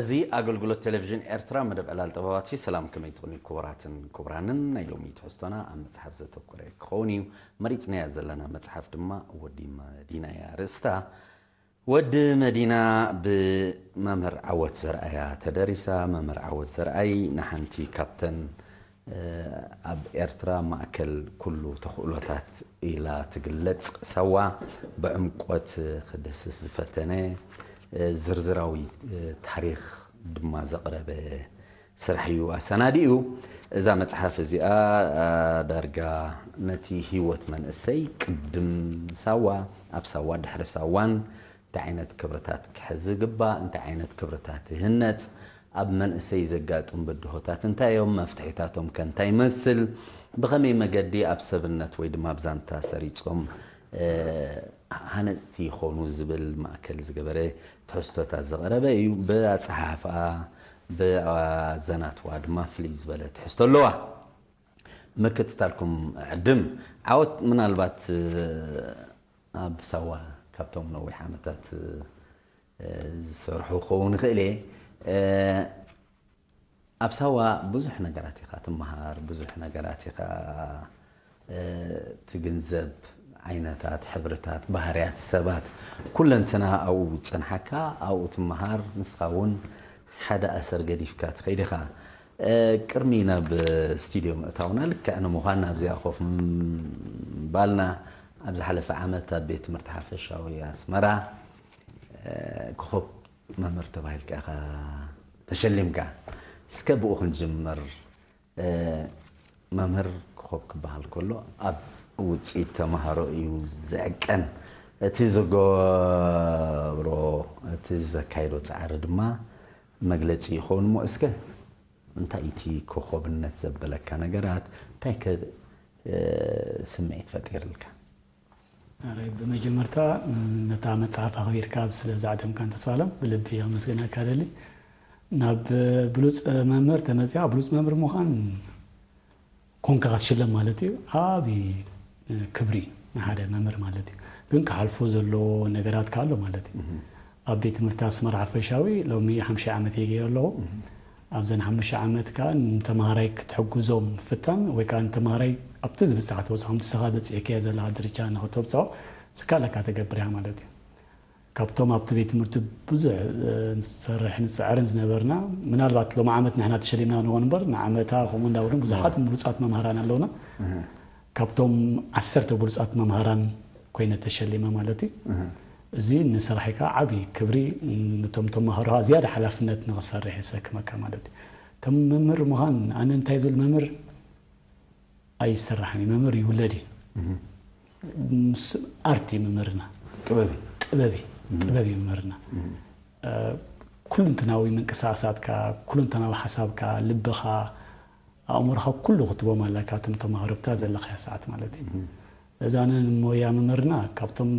እዚ ኣገልግሎት ቴሌቪዥን ኤርትራ መደብ ዕላል ጥበባት እዩ። ሰላም፣ ከመይ ትኾኑ ክቡራትን ክቡራንን? ናይ ሎሚ ትሕዝቶና ኣብ መጽሓፍ ዘተኮረ ክኸውን እዩ። መሪጽናያ ዘለና መጽሓፍ ድማ ወዲ መዲና እያ ርእስታ። ወዲ መዲና ብመምህር ዓወት ዘርኣያ ተደሪሳ። መምህር ዓወት ዘርኣይ ንሓንቲ ካብተን፣ እ፣ ኣብ ኤርትራ ማእከል ኩሉ ተኽእሎታት ኢላ ትግለጽ ሳዋ ብዕምቆት ክድህስስ ዝፈተነ፣ እ፣ ዝርዝራዊ፣ እ፣ ታሪኽ ድማ ዘቕረበ ስራሕ እዩ ኣሰናዲኡ። እዛ መጽሓፍ እዚኣ፣ እ፣ ዳርጋ ነቲ ህይወት መንእሰይ ቅድም ሳዋ ኣብ ሳዋ ድሕሪ ሳዋን እንታይ ዓይነት ክብርታት ክሕዝ ይግባእ፣ እንታይ ዓይነት ክብርታት ይህነጽ፣ ኣብ መንእሰይ ዘጋጥም ብድሆታት እንታይ እዮም፣ መፍትሒታቶም ከ እንታይ ይመስል፣ ብኸመይ መገዲ ኣብ ሰብነት ወይ ድማ ኣብ ዛንታ ሰሪጾም፣ እ፣ ሃነጽቲ ይኾኑ ዝብል ማእከል ዝገበረ ትሕዝቶታት ዘቕረበ እዩ። ብኣጸሓሕፋኣ፣ ብኣዘናትዋ ድማ ፍልይ ዝበለ ትሕዝቶ ኣለዋ። ምክትታልኩም ዕድም። ዓወት፣ ምናልባት፣ እ፣ ኣብ ሳዋ ካብቶም ነዊሕ ዓመታት፣ እ፣ ዝሰርሑ ክኸውን ይኽእል እየ። እ፣ ኣብ ሳዋ ብዙሕ ነገራት ኢኻ ትመሃር፣ ብዙሕ ነገራት ኢኻ፣ እ፣ ትግንዘብ፣ ዓይነታት፣ ሕብርታት፣ ባህርያት ሰባት፣ ኩለንትና ኣብኡ ዝጸንሓካ፣ ኣብኡ ትመሃር። ንስኻ እውን ሓደ ኣሰር ገዲፍካ ትኸይድ ኢኻ። እ፣ ቅድሚ ናብ ስቱድዮ ምእታውና፣ ልክዕ ንምዃን ኣብዚኣ ኮፍ ምባልና፣ ኣብ ዝሓለፈ ዓመት ኣብ ቤት ትምህርቲ ሓፈሻዊ ኣስመራ፣ እ፣ ኮኾብ መምህር ተባሂልካ ኢኻ ተሸሊምካ። እስከ ብኡ ክንጅምር። እ፣ መምህር ኮኾብ ክበሃል ከሎ ኣብ ውፅኢት ተምሃሮ እዩ ዝዕቀን። እቲ ዝገብሮ፣ እቲ ዘካይዶ ፃዕሪ ድማ መግለፂ ይኸውን። እሞ እስከ እንታይ እቲ ኮኾብነት ዘበለካ ነገራት፣ እንታይ ከ፣ እ፣ ስምዒት ፈጢርልካ? ኣረ፣ ብመጀመርታ፣ ም፣ ነታ መጽሓፍ ኣኽቢርካ ስለዚ ዓደምካን ተስፋለም ብልቢ የመስግነካ ደሊ። ናብ ብሉጽ መምህር ተመጺኣ፣ ብሉጽ መምህር ምዃን ኮንካ ክትሽለም ማለት እዩ። ዓቢ ክብሪ ንሓደ መምህር ማለት እዩ። ግን ክሓልፎ ዘለዎ ነገራት ከ ኣሎ ማለት እዩ። ኣብ ቤት ትምህርቲ ኣስመራ ሓፈሻዊ ሎሚ ሓሙሽተ ዓመት እየ ገይረ ኣለኹ። ኣብዘን ሓሙሽተ ዓመት ከኣ ንተምሃራይ ክትሕግዞም ፍታን ወይ ከኣ ንተምሃራይ ኣብቲ ዝብጻሕ ትበጽሖ፣ ከምቲ ንስኻ በጺሕካዮ ዘለኻ ደረጃ ንኽተብጽሖ ዝከኣለካ ትገብር ኢኻ ማለት እዩ። ካብቶም ኣብቲ ቤት ትምህርቲ ብዙሕ፣ እ፣ ንሰርሕ ንጽዕርን ዝነበርና፣ ምናልባት ሎሚ ዓመት ንሕና ተሸሊምና ንኾን እምበር፣ ንዓመታ ከምኡ እንዳበሉ ብዙሓት ብሉጻት መምሃራን ኣለውና። ካብቶም ዓሰርተ ብሉጻት መምሃራን ኮይነ ተሸሊመ ማለት እዩ። እዚ ንስራሐይ ከዓ ዓቢ ክብሪ፣ ነቶም ተማሃሮኻ ዝያዳ ሓላፍነት ንኽሰርሕ የሰክመካ ማለት እዩ። ከም መምህር ምዃን፣ ኣነ እንታይ ዝብል መምህር ኣይሰራሕን እዩ፣ መምህር ይውለድ እዩ። ምስ ኣርት እዩ መምህርና። ጥበብ እዩ። ጥበብ እዩ። ጥበብ እዩ መምህርና። እ፣ ኩሉንትናዊ ምንቅስቃሳትካ፣ ኩሉንትናዊ ሓሳብካ፣ ልብኻ፣ ኣእምሮኻ ኩሉ ክትቦም ኣለካ፣ እቶም ተማሃሮ ብታ ዘለኻያ ሰዓት ማለት እዩ። እዚ ኣነ ንሞያ መምህርና ካብቶም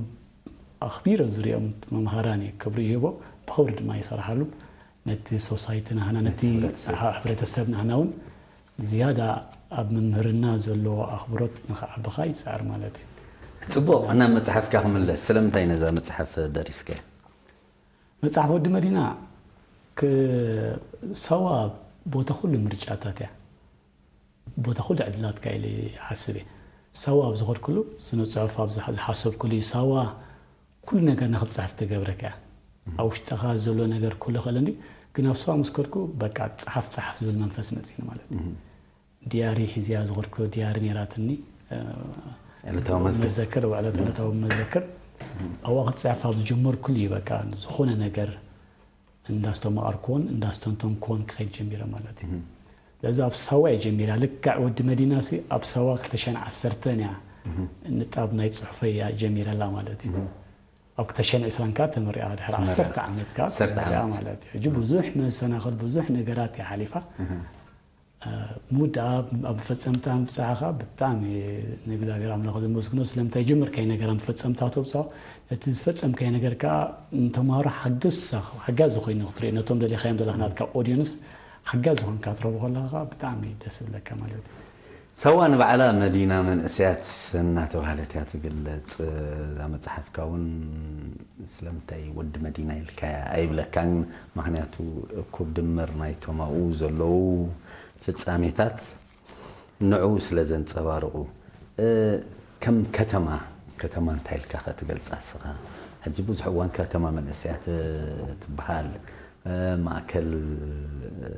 ኣኽቢረ ዝሪኦም መምሃራን እየ፣ ክብሪ ይህቦ፣ ብኽብሪ ድማ ይሰርሓሉ። ነቲ ሶሳይቲ ናህና፣ ነቲ ነቲ ሕብረተሰብ። ሕ-፣ ሕብረተሰብ ናህና እውን ዝያዳ ኣብ መምህርና ዘለዎ ኣኽብሮት ንኽዓብኻ ይፅዕር ማለት እዩ። ጽቡቕ፣ ናብ መጽሓፍካ ክምለስ። ስለምንታይ ነዛ መጽሓፍ ደሪስካያ? መጽሓፍ ወዲ መዲና ክ-፣ ሰዋ ቦታ ኩሉ ምርጫታት እያ። ቦታ ኩሉ ዕድላትካ ኢለ ይሓስብ እየ። ሳዋ ኣብ ዝኸድኩሉ፣ ስነ ጽሑፍ ኣብ ዝሓ-፣ ዝሓሰብኩሉ እዩ። ሳዋ ኩሉ ነገር ንኽትጽሕፍ ትገብረካ እያ። ኣብ ውሽጥኻ ዘሎ ነገር ኩሉ ይኽእል እንዲ፣ ግን ኣብ ሳዋ ምስ ከድኩ፣ በቃ፣ ጸሓፍ፣ ጸሓፍ ዝብል መንፈስ መጺኒ ማለት እዩ። ዲያሪ ሒዝያ ዝኸድኩ፣ ዲያሪ ነይራትኒ፣ እ፣ ዕለታዊ መዝገብ። መዘክር፣ ዕለት-፣ ዕለታዊ መዘክር። ኣብኣ ክትጽሕፍ ኣብ ዝጀመርኩሉ እዩ፣ በቃ፣ ዝኾነ ነገር እንዳስተማቐርኩዎን እንዳስተንተንኩዎን ክኸይድ ጀሚረ ማለት እዩ። ስለዚ ኣብ ሳዋ እየ ጀሚራ። ልክዕ ወዲ መዲናሲ ኣብ ሳዋ ክልተ ሽሕን ዓሰርተን እያ ንጣብ ናይ ጽሑፈይ እያ ጀሚረላ ማለት እዩ። ኣብ ክልተ ሽሕን ዕስራን ከኣ ተመሪቓ፣ ድሕሪ ተመሪቓ። ዓሰርተ ዓመት ከኣ ዓሰርተ ተመሪቓ ዓመት። ማለት እዩ። ሕጂ ብዙሕ መሰናኽል፣ ብዙሕ ነገራት እያ ሓሊፋ። ምውዳኣ ኣብ መፈጸምታ ምብጻሕኻ ብጣዕሚ ንእግዚኣብሔር ኣምላኽ ዘመስግኖ። ስለምንታይ ጀመርካዮ ነገር ኣብ መፈጸምታ ተብጽሖ፣ ነቲ ዝፈጸምካዮ ነገር ከኣ ንተምሃሮ ሓገዝ፣ ሓጋዚ ኮይኑ ክትሪኦ፣ ነቶም ደሊኻዮም ዘለኻ ናትካ ኦድየንስ ሓጋዚ ኮንካ ትረኽቦ ከለኻ ከኣ ብጣዕሚ ደስ ዝብለካ ማለት እዩ። ሳዋ ንባዕላ መዲና መንእሰያት እናተባህለት እያ ትግለጽ። እዛ መጽሓፍካ እውን ስለምንታይ ወዲ መዲና ኢልካያ ኣይብለካን፣ ምኽንያቱ እኩብ ድምር ናይቶም ኣብኡ ዘለዉ ፍጻሜታት ንዕኡ ስለ ዘንጸባርቑ። እ፣ ከም ከተማ፣ ከተማ እንታይ ኢልካ ከ ትገልጻ እስኻ? ሕጂ ብዙሕ እዋን ከተማ መንእሰያት ትበሃል፣ እ፣ ማእከል፣ እ፣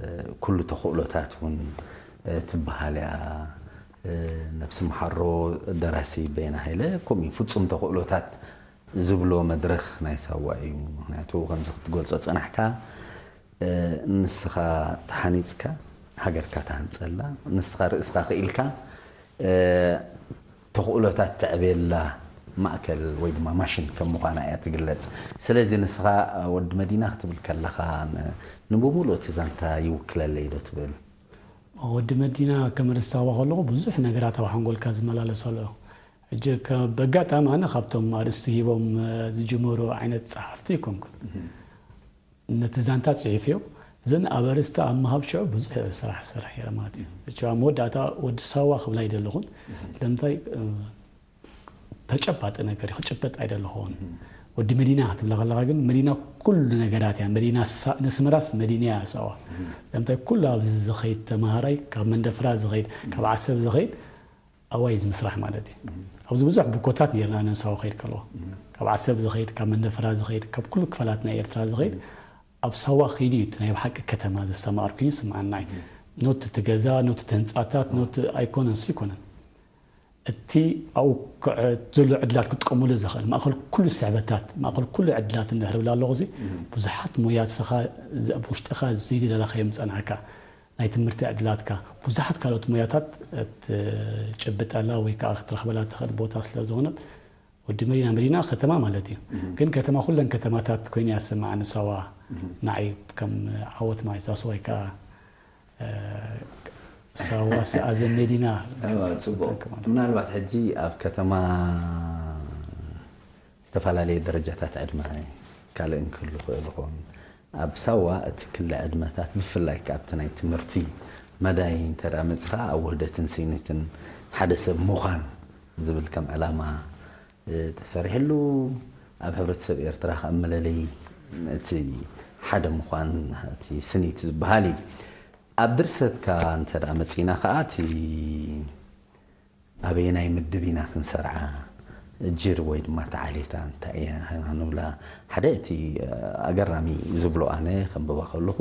ኩሉ ተኽእሎታት እውን፣ እ፣ ትበሃል እያ። እ፣ ነብሲ መሓሮ ደራሲ በየነ ሃይለ ከምኡ እዩ። ፍጹም ተኽእሎታት ዝብሎ መድረኽ ናይ ሳዋ እዩ። ምኽንያቱ ከምዚ ክትገልጾ ጸናሕካ፣ እ፣ ንስኻ ተሃኒጽካ ሃገርካ ትሃንጸላ፣ ንስኻ ርእስኻ ክኢልካ፣ እ፣ ተኽእሎታት ተዕብየላ ማእከል ወይ ድማ ማሽን ከም ምዃና እያ ትግለጽ። ስለዚ ንስኻ ወዲ መዲና ክትብል ከለኻ ን-፣ ንብምሉእ እቲ ዛንታ ይውክለለይ ዶ ትብል? ወዲ መዲና ከም ርእሲ ሳዋ ከለኹ ብዙሕ ነገራት ኣብ ሓንጎልካ ዝመላለሱ ኣለዉ። ሕጂ ከ-፣ በጋጣሚ ኣነ ካብቶም ኣርእስቲ ሂቦም፣ እ፣ ዝጅምሩ ዓይነት ጸሓፍቲ ኣይኮንኩን። ነቲ ዛንታ ጽሒፈዮ። እዘን ኣብ ኣርእስቲ ኣብ ምሃብ ሽዑ ብዙሕ ስራሕ ዝሰርሕ እየ ማለት እዩ። ሕጂ ኣብ መወዳእታ ወዲ ሳዋ ክብል ኣይደለኹን። ስለምንታይ፣ እ፣ ተጨባጢ ነገር እዩ፣ ክጭበጥ ኣይደለኹን። ወዲ መዲና ክትብላ ከለኻ ግን መዲና ኩሉ ነገራት እያ። መዲና ሳ-፣ ነስመራስ መዲና እያ ሳዋ። ስለምንታይ ኩሉ ኣብዚ ዝኸይድ ተማሃራይ፣ ካብ መንደፍራ ዝኸይድ፣ ካብ ዓሰብ ዝኸይድ፣ ኣዋይ እዚ ምስራሕ ማለት እዩ። ኣብዚ ብዙሕ ብኮታት ነይርና ነን ሳዋ ከይድ ከለዎ። ካብ ዓሰብ ዝኸይድ፣ ካብ መንደፈራ ዝኸይድ፣ ካብ ኩሉ ክፋላት ናይ ኤርትራ ዝኸይድ፣ ኣብ ሳዋ ከይዱ እዩ እቲ ናይ ብሓቂ ከተማ ዘስተማቕር ኮይኑ ይስምዓና እዩ። ኖት እቲ ገዛ፣ ኖት እቲ ህንጻታት፣ ኖት ኣይኮነን፣ እሱ ኣይኮነን። እቲ ኣብኡ ክዕ-፣ ዘሎ ዕድላት ክጥቀሙሉ ዝኽእል፣ ማእከል ኩሉ ስዕበታት፣ ማእከል ኩሉ ዕድላት እንድሕር ብላ ኣለኹ፣ እዚ ብዙሓት ሞያትካ ዝ-፣ ኣብ ውሽጥኻ ዘይደለኻዮም ዝጸናሕካ፣ ናይ ትምህርቲ ዕድላትካ፣ ብዙሓት ካልኦት ሞያታት እትጭብጠላ ወይ ከዓ ክትረኽበላ ትኽእል ቦታ ስለ ዝኾነት፣ ወዲ መዲና፣ መዲና ከተማ ማለት እዩ። ግን ከተማ ኩለን ከተማታት ኮይና እያ ዝስምዓኒ ሳዋ፣ ንዓይ ከም ዓወት ማለት እዛ ሳዋ ወይ ከዓ፣ እ፣ ሳዋ ሰኣዘ መዲና እዋ፣ ጽቡቕ። ከንከማን። ምናልባት ሕጂ ኣብ ከተማ ዝተፈላለየ ደረጃታት ዕድመ ካልእን ክህሉ ይኽእል ይኸውን። ኣብ ሳዋ እቲ ክሊ ዕድመታት፣ ብፍላይ ከኣ ኣብቲ ናይ ትምህርቲ መዳይ እንተ ደኣ መጺኻ፣ ኣብ ውህደትን ስኒትን ሓደ ሰብ ምዃን ዝብል ከም ዕላማ፣ እ፣ ተሰሪሕሉ፣ ኣብ ሕብረተሰብ ኤርትራ ከኣ መለለዪ እቲ ሓደ ምዃን፣ እቲ ስኒት ዝበሃል እዩ። ኣብ ድርሰትካ እንተ ደኣ መጺእና ከኣ፣ እቲ ኣበየናይ ምድብ ኢና ክንሰርዓ፣ ጅር ወይ ድማ ተዓሌታ እንታይ እያ ንብላ። ሓደ እቲ ኣገራሚ ዝብሎ ኣነ ከንብባ ከለኹ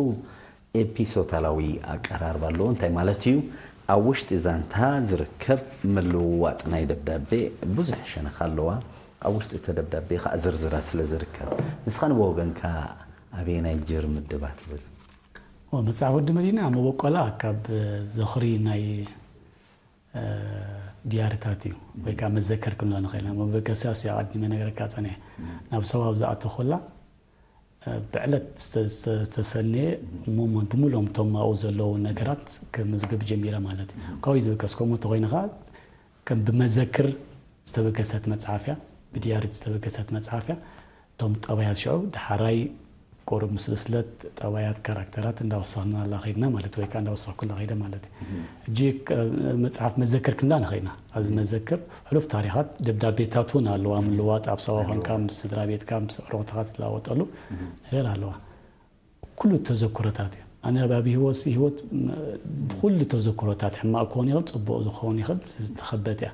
ኤፒሶታላዊ ኣቀራርባ ኣለዎ። እንታይ ማለት እዩ? ኣብ ውሽጢ ዛንታ ዝርከብ ምልውዋጥ ናይ ደብዳቤ ብዙሕ ሸነኽ ኣለዋ። ኣብ ውሽጢ እቲ ደብዳቤ ከኣ ዝርዝራት ስለ ዝርከብ። ንስኻ ንብወገንካ ኣበየናይ ጅር ምድባ ትብል? ኦ፣ መጽሓፍ ወዲ መዲና መበቆላ ካብ ዝኽሪ ናይ እ፣ ድያርታት እዩ፣ ወይ ከዓ መዘከር ክንብሎ ንኽእል ኢና። መበገሲ እሱ ኣቐዲመ ነገረካ ጸኒሐ። ናብ ሰዋብ ዝኣተኹላ፣ እ፣ ብዕለት ዝተ-፣ ዝተ-፣ ዝተሰነየ እሞ፣ እሞ ብምሉኦም እቶም ኣብኡ ዘለዉ ነገራት ክምዝግብ ጀሚረ ማለት እዩ። ካብኡ ዝብገስ ከምኡ እንተኾይኑ ኸዓ፣ ከም ብመዘክር ዝተበገሰት መጽሓፍ እያ፣ ብድያሪ ዝተበገሰት መጽሓፍ እያ። እቶም ጠባያት ሽዑ ደሓራይ ቁሩብ ምስ ብስለት ጠባያት ካራክተራት እንዳወሰኽናላ ኸይድና ማለት፣ ወይ ከዓ እንዳወሰኽኩላ ኸይደ ማለት እዩ። ሕጂ፣ እ፣ መጽሓፍ መዘክር ክንዳ ንኸይድና። ኣብዚ መዘክር ሕሉፍ ታሪኻት፣ ደብዳቤታት እውን ኣለዋ። ምልዋጥ ኣብ ሰዋ ኾንካ ምስ ስድራ ቤትካ ምስ ኣዕሩኽትኻ ትለዋወጠሉ ነገር ኣለዋ። ኩሉ ተዘክሮታት እዩ። ኣነ ኣብ ህይወት፣ ህይወት ም-፣ ብኹሉ ተዘክሮታት ሕማቕ ክኸውን ይኽእል፣ ጽቡቕ ዝኸውን ይኽእል፣ ዝተኸበት እያ።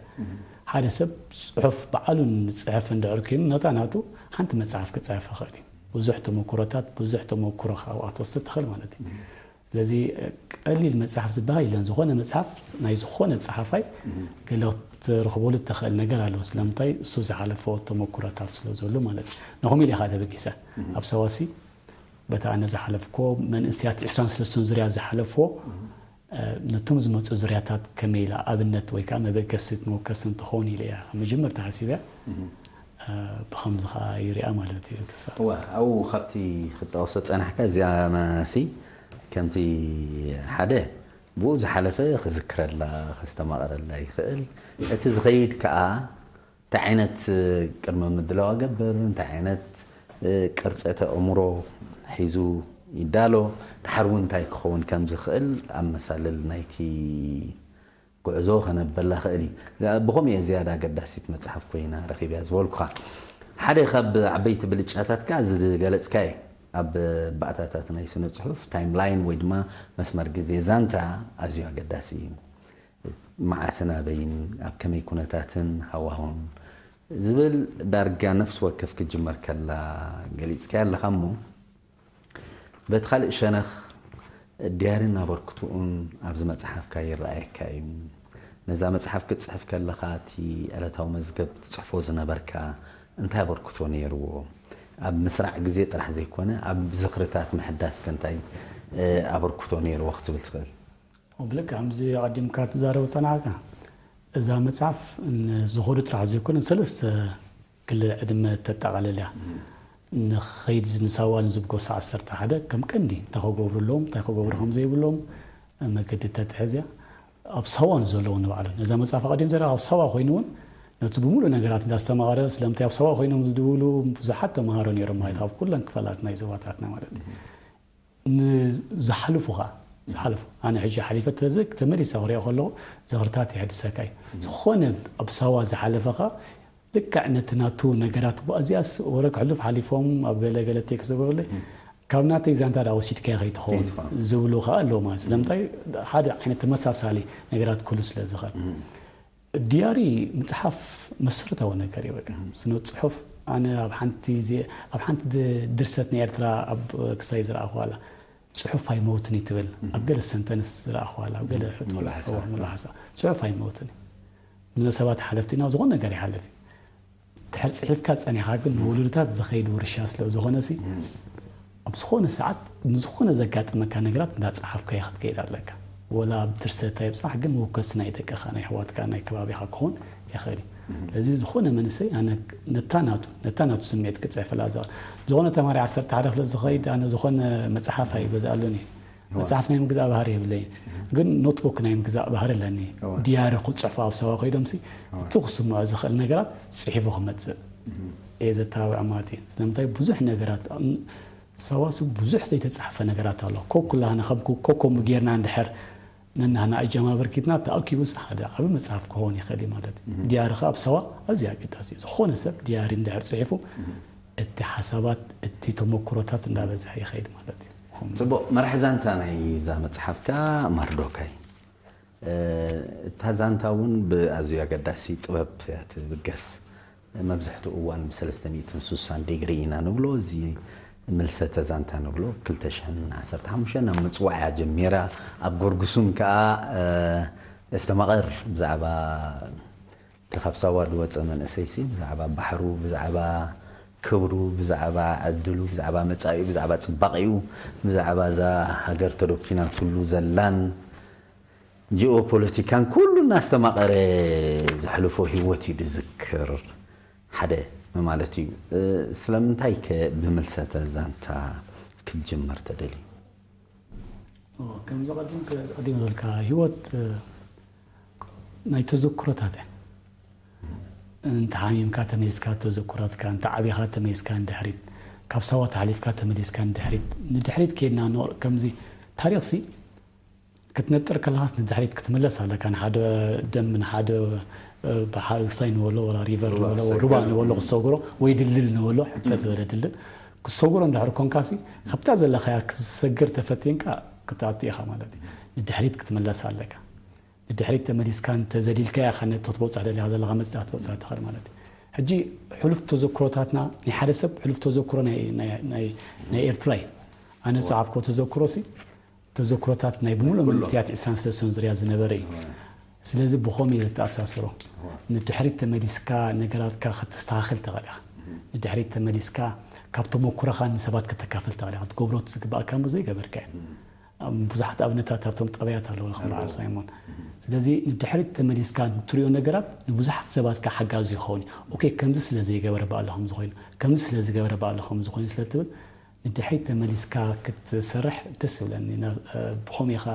ሓደ ሰብ ጽሑፍ ባዕሉ ንጽሕፍ እንድሕር ኮይኑ፣ ነታ ናቱ ሓንቲ መጽሓፍ ክጽሕፍ ይኽእል እዩ። ብዙሕ ተመኩሮታት፣ ብዙሕ ተመኩሮ ካብኣ ክትወስድ ትኽእል ማለት እዩ። ስለዚ፣ ቀሊል መጽሓፍ ዝበሃል የለን። ዝኾነ መጽሓፍ ናይ ዝኾነ ጸሓፋይ ገለ ክትረኽበሉ እትኽእል ነገር ኣለዎ። ስለምንታይ? እሱ ዝሓለፎ ተመኩሮታት ስለ ዘሎ ማለት እዩ። ንኸምኡ ኢለ ኢኻ ተበጊሰ። ኣብ ሰዋሲ በታ ኣነ ዝሓለፍኮ መንእሰያት ዕስራን ሰለስተን ዙርያ ዝሓለፍዎ፣ እ፣ ነቶም ዝመጹ ዙርያታት ከመይ ኢላ ኣብነት ወይ ከዓ መበገሲት መወከሲ እንትኸውን ኢለ እያ ካብ መጀመርታ ሓሲበያ። እ፣ ብኸምዚ ከዓ ይሪኣ ማለት እዩ ተስፋ። እዋ፣ ኣብኡ ካብቲ ክጠቕሶ ጸናሕካ፣ እዚኣ መሲ ከምቲ ሓደ ብኡ ዝሓለፈ ክዝክረላ፣ ከስተማቕረላ ይኽእል። እቲ ዝኸይድ ከኣ እንታይ ዓይነት ቅድመ ምድላው ኣገብር፣ እንታይ ዓይነት ቅርጸ ኣእምሮ ሒዙ ይዳሎ፣ ድሓር እውን እንታይ ክኸውን ከም ዝኽእል ኣብ መሳልል ናይቲ ጉዕዞ ከነበላ ክእል እዩ። ብኸምኡ እየ ዝያዳ ኣገዳሲት መጽሓፍ ኮይና ረኺብያ ዝበልኩኻ። ሓደ ካብ ዓበይቲ ብልጫታት ከኣ እዚ ዝገለጽካዮ ኣብ ባእታታት ናይ ስነ ጽሑፍ ታይም ላይን ወይ ድማ መስመር ግዜ ዛንታ ኣዝዩ ኣገዳሲ እዩ። መዓስን ኣበይን ኣብ ከመይ ኩነታትን ሃዋሁን ዝብል ዳርጋ ነፍሲ ወከፍ ክጅመር ከላ ገሊጽካያ ኣለኻ እሞ በቲ ካልእ ሸነኽ ድያርን ኣበርክትኡን ኣብዚ መጽሓፍካ ይረኣየካ እዩ። ነዛ መጽሓፍ ክትጽሕፍ ከለኻ እቲ ዕለታዊ መዝገብ ትጽሕፎ ዝነበርካ እንታይ ኣበርክቶ ነይርዎ? ኣብ ምስራዕ ግዜ ጥራሕ ዘይኮነ ኣብ ዝኽርታት ምሕዳስ ከ እንታይ ኣበርክቶ ነይርዎ ክትብል ትኽእል? ብልክ ከምዚ ኣቐዲምካ ትዛረብ ጸናዕካ እዛ መጽሓፍ ንዝኸዱ ጥራሕ ዘይኮነ ሰለስተ ክሊ ዕድመ ተጠቓልል እያ። ንኸይድ ንሳዋ ንዝብገሱ ዓሰርተ ሓደ ከም ቀንዲ እንታይ ክገብሩ ኣለዎም እንታይ ክገብሩ ከም ዘይብሎም መገዲ ተትሕዝያ ኣብ ሳዋ ንዘለዉ ንባዕሉ ነዛ መጽሓፍ ኣቐዲም ዘረ ኣብ ሳዋ ኮይኑ እውን ነቲ ብምሉእ ነገራት እንዳስተማቐረ ስለምንታይ ኣብ ሳዋ ኮይኖም ዝድውሉ ብዙሓት ተምሃሮ ነይሮም ማለት ኣብ ኩለን ክፈላት ናይ ዞባታትና ማለት እዩ ዝሓልፉ ከዓ ዝሓልፉ ኣነ ሕጂ ሓሊፈ ተመሊሳ ክሪኦ ከለኹ ዝኽርታት የሕድሰካ እዩ ዝኾነ ኣብ ሳዋ ዝሓለፈ ከዓ ልክዕ ነቲ ናቱ ነገራት እዚኣስ ወረ ክሕሉፍ ሓሊፎም ኣብ ገለ ገለ ቴክስ ዝገብረለይ ካብ ናተይ ዛንታ ዳ ወሲድካዮ ከይትኸውን ዝብሉ ከዓ ኣለዉ ማለት ስለምንታይ ሓደ ዓይነት ተመሳሳሊ ነገራት ክህሉ ስለ ዝኽእል ዲያሪ ምፅሓፍ መሰረታዊ ነገር እዩ በቃ ስነ ፅሑፍ ኣነ ኣብ ሓንቲ ኣብ ሓንቲ ድርሰት ናይ ኤርትራ ኣብ ክስታይ ዝረኣኹዋ ኣላ ፅሑፍ ኣይመውትን እዩ ትብል ኣብ ገለ ሰንተንስ ዝረኣኹዋ ኣላ ኣብ ገለ ሕቶ ሙሉ ሓሳብ ፅሑፍ ኣይመውትን እዩ ንሰባት ሓለፍቲ ኢና ዝኾነ ነገር ይሓልፍ እዩ ድሕር ፅሒፍካ ፀኒኻ ግን ንወለዶታት ዝኸይድ ውርሻ ስለ ዝኾነ ሲ ኣብ ዝኾነ ሰዓት ንዝኾነ ዘጋጠመካ ነገራት እንዳፀሓፍካዮ ክትከይድ ኣለካ ወላ ኣብ ድርሰት ኣይብፃሕ ግን መወከሲ ናይ ደቅኻ ናይ ኣሕዋትካ ናይ ከባቢኻ ክኾን ይኽእል እዩ ስለዚ ዝኾነ መንእሰይ ኣነ ነታ ናቱ ነታ ናቱ ስምዒት ክፅሕፍላ ዝኽእል ዝኾነ ተማሪ ዓሰርተ ሓደ ክፍለ ዝኸይድ ኣነ ዝኾነ መፅሓፍ ኣይገዝኣሉን እዩ መፅሓፍ ናይ ምግዛእ ባህሪ የብለይን ግን ኖትቡክ ናይ ምግዛእ ባህሪ ኣለኒ ድያሪ ክፅሕፎ ኣብ ሰባ ከይዶምሲ እቲ ክስምዖ ዝኽእል ነገራት ፅሒፉ ክመፅእ እየ ዘተባብዖ ማለት እዩ ስለምንታይ ብዙሕ ነገራት ሰዋስብ ብዙሕ ዘይተፃሕፈ ነገራት ኣሎ ኮኩላህና ከም ኮኮም ጌርና እንድሕር ነናህና ኣጀማምር ኪድና ተኣኪቡስ ሓደ ዓቢ መጽሓፍ ክኸውን ይኽእል እዩ ማለት እዩ። ዲያሪ ኸኣ ኣብ ሰዋ ኣዝዩ ኣገዳሲ እዩ። ዝኾነ ሰብ ዲያሪ እንድሕር ጽሒፉ እቲ ሓሳባት እቲ ተመኩሮታት እንዳበዝሐ ይኸይድ ማለት እዩ። ጽቡቕ መራሕ ዛንታ ናይ እዛ መጽሓፍካ ማርዶካይ እታ ዛንታ እውን ብኣዝዩ ኣገዳሲ ጥበብ እያ ትብገስ። መብዝሕትኡ እዋን ብ ሰለስተ ሚእትን ሱሳን ዲግሪ ኢና ንብሎ። እዚ ምልሰተ ዛንታ ንብሎ ብ ክልተ ሽሕን ዓሰርተ ሓሙሽተን ናብ ምጽዋዕ እያ ጀሚራ። ኣብ ጎርጉሱም ከኣ እስተማቐር ብዛዕባ እቲ ካብ ሳዋ ዝወጸ መንእሰይሲ ብዛዕባ ባሕሩ፣ ብዛዕባ ክብሩ፣ ብዛዕባ ዕድሉ፣ ብዛዕባ መጻኢኡ፣ ብዛዕባ ጽባቒኡ፣ ብዛዕባ እዛ ሃገር ተዶኪናትሉ ዘላን ጂኦፖለቲካን ኩሉ እናስተማቐረ ዘሕልፎ ህይወት እዩ ዝዝክር ሓደ ማለት እዩ። ስለምንታይ ከ ብምልሰተ ዛንታ ክትጅምር ተደልዩ? ከምዚ ቀዲም ዝበልካ ህይወት ናይ ተዘክሮታት እያ። እንተ ሓሚምካ ተመሊስካ ተዘክሮትካ፣ እንተ ዓቢኻ ተመሊስካ ንድሕሪት፣ ካብ ሳዋ ተሓሊፍካ ተመሊስካ ንድሕሪት፣ ንድሕሪት ኬድና ከምዚ ታሪኽሲ ክትነጥር ከለኻስ ንድሕሪት ክትምለስ ኣለካ ንሓደ ደም ንሓደ ብሓልሳይ ንበሎ ወላ ሪቨር ንበሎ ሩባ ንበሎ ክሰግሮ ወይ ድልድል ንበሎ ሕፅር ዝበለ ድልድል ክሰግሮ እንድሕር ኮንካሲ ካብታ ዘለኻያ ክትሰግር ተፈቲንካ ክትኣቱ ኢኻ ማለት እዩ ንድሕሪት ክትምለስ ኣለካ ንድሕሪት ተመሊስካ እንተዘሊልካ ኢኻ ነቲ ክትበፅሕ ደሊኻ ዘለኻ መፅኣ ክትበፅሕ ትኽእል ማለት እዩ ሕጂ ሕሉፍ ተዘክሮታትና ናይ ሓደ ሰብ ሕሉፍ ተዘክሮ ናይ ኤርትራ እዩ ኣነ ዝፀሓፍኮ ተዘክሮ ሲ ተዘክሮታት ናይ ብምሉእ መንግስትያት ዕስራን ሰለስተን ዙርያ ዝነበረ እዩ። ስለዚ ብኸምኡ እየ ዘተኣሳስሮ። ንድሕሪት ተመሊስካ ነገራትካ ከተስተኻኽል ትኽእል ኢኻ። ንድሕሪት ተመሊስካ ካብ ተመኩሮኻ ንሰባት ከተካፍል ትኽእል ኢኻ። ትገብሮ እቲ ዝግባእካ እሞ ዘይገበርካዮ። ብዙሓት ኣብነታት ኣብቶም ጠባያት ኣለዉ ከም በዓል ሳይሞን። ስለዚ ንድሕሪት ተመሊስካ ንትሪኦ ነገራት ንብዙሓት ሰባት ከ ሓጋዚ ይኸውን እዩ። ኦኬ ከምዚ ስለ ዘይገበረ ብኣሉ ከምዚ ኮይኑ፣ ከምዚ ስለ ዝገበረ ብኣሉ ከምዚ ኮይኑ ስለ ትብል ንድሕሪት ተመሊስካ ክትሰርሕ ደስ ይብለኒ። ብኸምኡ ኢኻ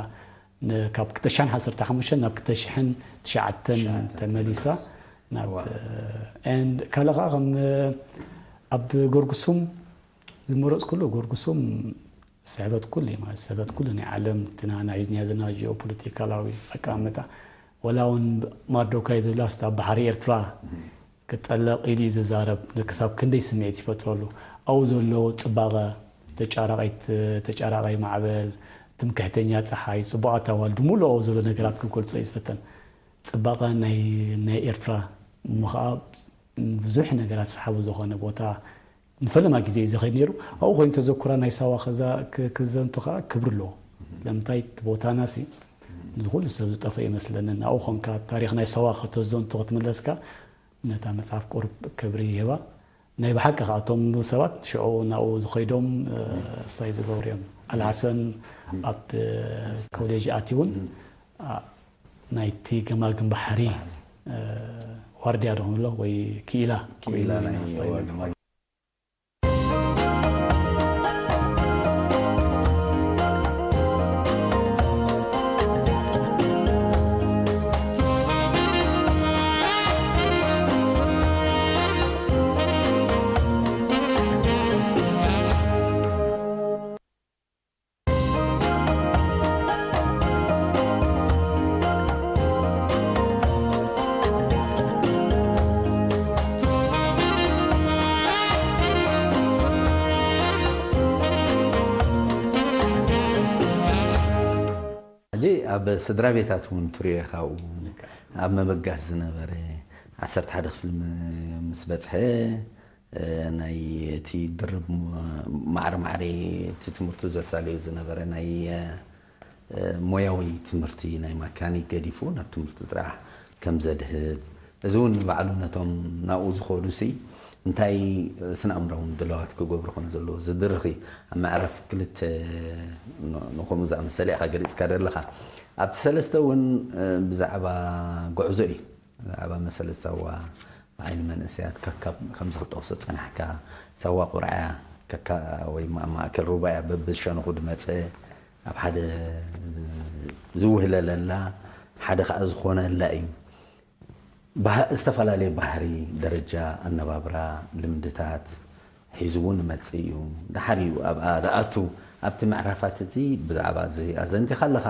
ካብ ክልተ ሽሕን ዓሰርተ ሓሙሽተን ናብ ክልተ ሽሕን ትሽዓተን ተመሊሳ ናብ and ካልእ ከዓ ከም ኣብ ጎርጉሱም ዝመረፅኩሉ ጎርጉሱም ስሕበት ኩሉ እዩ ማለት ስሕበት ኩሉ ናይ ዓለም እቲ ናና ሒዝናዮ ዘለና ጂኦፖለቲካላዊ ኣቀማምጣ ወላ እውን ማርዶካይ ዝብላስ ኣብ ባሕሪ ኤርትራ ክጠለቕ ኢሉ እዩ ዝዛረብ። ክሳብ ክንደይ ስምዒት ይፈጥረሉ። ኣብኡ ዘሎ ጽባቐ፣ ተጫራቒት ተጫራቓይ ማዕበል፣ ትምክሕተኛ ጸሓይ፣ ጽቡቓት ኣዋልድ፣ ሙሉ ኣብኡ ዘሎ ነገራት ክገልጾ እዩ ዝፈተን። ጽባቐ ናይ ናይ ኤርትራ እሞ ኸኣ ብዙሕ ነገራት ሰሓቢ ዝኾነ ቦታ ንፈለማ ግዜ እዩ ዝኸይድ ነይሩ። ኣብኡ ኮይኑ ተዘኩራ ናይ ሳዋ ከዛ ክ- ክዘንቱ ኸኣ ክብሪ ኣለዎ። ስለምንታይ እቲ ቦታና ሲ ንኩሉ ሰብ ዝጠፍኦ ይመስለንን። ኣብኡ ኾንካ ታሪኽ ናይ ሳዋ ከተዘንቱ ክትምለስካ ነታ መጽሓፍ ቁሩብ ክብሪ ይህባ። ናይ ብሓቂ ኸኣ እቶም ሰባት ሽዑ ናብኡ ዝኸይዶም እሳይ ዝገብሩ እዮም። ኣልሓሰን ኣብ ኮሌጅ ኣትዩን ናይቲ ገማግም ባሕሪ ዋርድያ ዶ ንብሎ ወይ ክኢላ ክኢላ ኮይኑ ናይ ናስታ ይነግር። ሕጂ ኣብ ስድራ ቤታት እውን ትሪኦ ኢኻ፣ ኣብኡ ኣብ መበጋስ ዝነበረ ዓሰርተ ሓደ ክፍሊ ም- ምስ በጽሐ፣ እ፣ ናይ እቲ ድርብ ም- ማዕረ ማዕረ እቲ ትምህርቱ ዘሳልዮ ዝነበረ ናይ እ፣ ሞያዊ ትምህርቲ ናይ ማካኒክ ገዲፉ ናብ ትምህርቱ ጥራሕ ከም ዘድህብ፣ እዚ እውን ንባዕሉ ነቶም ናብኡ ዝኸዱ ሲ እንታይ ስነ ኣእምራዊ ድለዋት ክገብሩ ከም ዘለዎ ዝድርኽ እዩ። ኣብ ምዕራፍ ክልተ ን- ንኸምኡ ዝኣመሰለ ኢኻ ገሊጽካ ዘለኻ። ኣብቲ ሰለስተ እውን እ፣ ብዛዕባ ጉዕዞ እዩ። ብዛዕባ መሰለት ሳዋ ብዓይኒ መንእሰያት ከካብ ከምዚ ክጠቕሶ ጸናሕካ፣ ሳዋ ቁርዓያ ከካ ወይ ማ- ማእከል ሩባያ በብሸነኹ ድመጸ ኣብ ሓደ ዝ- ዝውህለለላ ሓደ ከኣ ዝኾነላ እዩ። ባህ- ዝተፈላለየ ባህሪ፣ ደረጃ ኣነባብራ፣ ልምድታት ሒዙ እውን ይመጽእ እዩ። ደሓር እዩ ኣብኣ ዝኣቱ። ኣብቲ ምዕራፋት እቲ ብዛዕባ እዚ ኣዘንቲኻ ኣለኻ።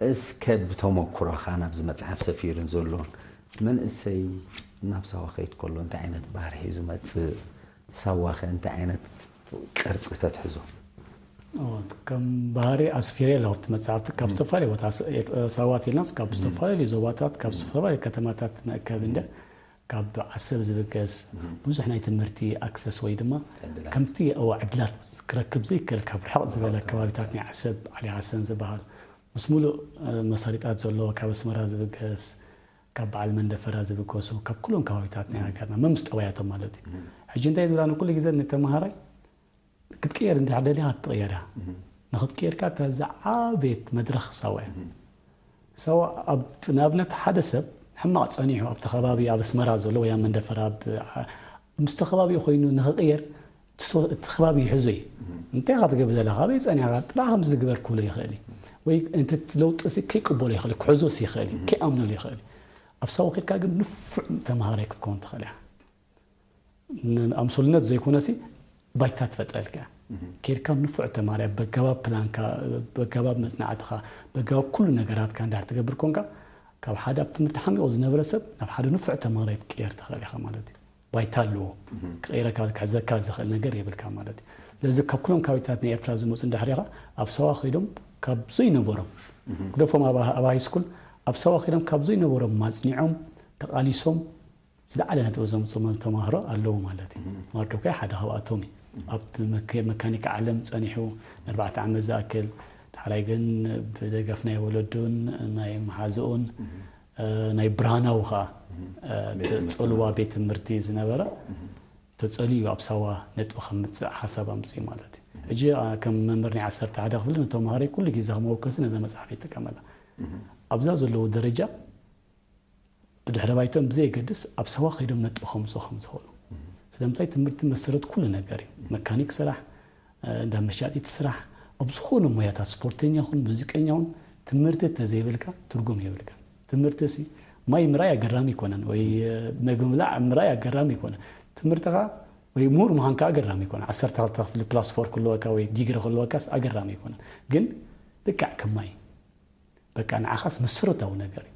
እስከ ብተመኩሮኻ ናብዚ መጽሓፍ ሰፊሩ ዘሎ መንእሰይ ናብ ሳዋ ከይድ ከሎ እንታይ ዓይነት ባህሪ ሒዙ መጽእ? ሳዋ ከ እንታይ ዓይነት ቅርጺ ተትሕዞ? እዎ፣ ከም ባህሪ ኣስፊረ ኣለኹ ኣብቲ መጽሓፍቲ። ካብ ዝተፈላለዩ ቦታ ስ- ኤ- ሳዋ ኢልናስ ካብ ዝተፈላለዩ ዞባታት፣ ካብ ዝተፈላለዩ ከተማታት ንእከብ እንደ ካብ ዓሰብ ዝብገስ ብዙሕ ናይ ትምህርቲ ኣክሰስ ወይ ድማ ዕድላት። ከምቲ እዎ ዕድላት ክረክብ ዘይክእል ካብ ርሕቕ ዝበለ ከባቢታት ናይ ዓሰብ ዓሊ ሓሰን ዝበሃል ምስ ሙሉእ እ፣ መሳሊጣት ዘለዎ ካብ ኣስመራ ዝብገስ ካብ በዓል መንደፈራ ዝብገሱ ካብ ኩሎም ከባቢታት ናይ ሃገርና መምስ ጠባያቶም ማለት እዩ። ሕጂ እንታይ ዝብላ ንኩሉ ግዜ ንተምሃራይ ክትቅየር እንድሕር ደሊኻ ክትቅየር እያ። ንኽትቅየር ከኣ እታ ዝዓበየት መድረኽ ሳዋ እያ። ሳዋ ኣብ ንኣብነት ሓደ ሰብ ሕማቕ ጸኒሑ ኣብቲ ከባቢ ኣብ ኣስመራ ዘሎ ወይ ኣብ መንደፈራ ኣብ ምስቲ ከባቢኡ ኮይኑ ንኽቕየር እቲ ሰው- እቲ ከባቢ ይሕዞ እዩ። እንታይ ኢኻ ትገብር ዘለኻ? ኣበይ ጸኒሕካ? ጥራሕ ከምዚ ዝግበር ክብሎ ይኽእል እዩ። ወይ እንተ እቲ ለውጢ ሲ ከይቅበሎ ይኽእል እዩ፣ ክሕዞስ ይኽእል እዩ፣ ከይኣምነሉ ይኽእል እዩ። ኣብ ሳዋ ከድካ ግን ንፉዕ ተምሃራይ ክትከውን ትኽእል ኢኻ። ን- ኣምሶልነት ዘይኮነሲ ባይታ ትፈጥረልካ እያ። ኬድካ ንፉዕ ተማርያ በገባብ ፕላንካ በገባብ መጽናዕትኻ በገባብ ኩሉ ነገራትካ እንዳር ትገብር ኮንካ ካብ ሓደ ኣብ ትምህርቲ ሓሚቑ ዝነበረ ሰብ ናብ ሓደ ንፉዕ ተማራይ ትቅየር ትኽእል ኢኻ ማለት እዩ። ባይታ ኣለዎ ክቕይረካ ክሕዘካ ዝኽእል ነገር የብልካ ማለት እዩ። ስለዚ ካብ ኩሎም ካባቢታት ናይ ኤርትራ ዝመፁ እንዳሕሪኻ ኣብ ሰዋ ከይዶም ካብ ዘይነበሮም ግደፎም ኣብ ኣብ ሃይስኩል ኣብ ሰዋ ከይዶም ካብ ዘይነበሮም ማፅኒዖም ተቓሊሶም ዝለዓለ ነጥቢ ዘምፅኡ ተማሃሮ ኣለዉ ማለት እዩ። ማርዶካይ ሓደ ካብኣቶም እዩ። ኣብ መከ- መካኒክ ዓለም ፀኒሑ ንኣርባዕተ ዓመት ዝኣክል፣ ዳሕራይ ግን ብደገፍ ናይ ወለዱን ናይ መሓዝኡን፣ እ፣ ናይ ብርሃናዊ ከዓ፣ እ፣ ቤት ትምህርቲ። ፅልዋ ቤት ትምህርቲ ዝነበረ ተፀልዩ ኣብ ሳዋ ነጥቢ ከምፅእ ሓሳብ ኣምፅኡ ማለት እዩ። ሕጂ፣ እ፣ ከም መምህር ናይ ዓሰርተ ሓደ ክፍሊ ንተምሃሮይ ኩሉ ግዜ ከመወከሲ ነዛ መፅሓፍ ይጥቀመላ። ኣብዛ ዘለዉ ደረጃ ብድሕረ ባይቶም ብዘየገድስ ኣብ ሳዋ ከይዶም ነጥቢ ከምፅኡ ከም ዝኽእሉ። ስለምንታይ ትምህርቲ መሰረት ኩሉ ነገር እዩ። መካኒክ ስራሕ፣ እ፣ እንዳ መሻጢት ስራሕ፣ ኣብ ዝኾነ ሞያታት ስፖርተኛ ኹን ሙዚቀኛ ኹን ትምህርቲ ተዘይብልካ ትርጉም የብልካ። ትምህርቲ ሲ ማይ ምርኣይ ኣገራሚ ኣይኮነን ወይ፣ እ፣ መግቢ ምብላዕ ምርኣይ ኣገራሚ ኣይኮነን። ትምህርትኻ ወይ ምሁር ምዃንካ ኣገራሚ ኣይኮነን። ዓሰርተ ክልተ ክፍሊ ፕላስ ፎር ክህልወካ ወይ ዲግሪ ክህልወካስ ኣገራሚ ኣይኮነን። ግን ልክዕ ከም ማይ በቃ ንዓኻስ መሰረታዊ ነገር እዩ።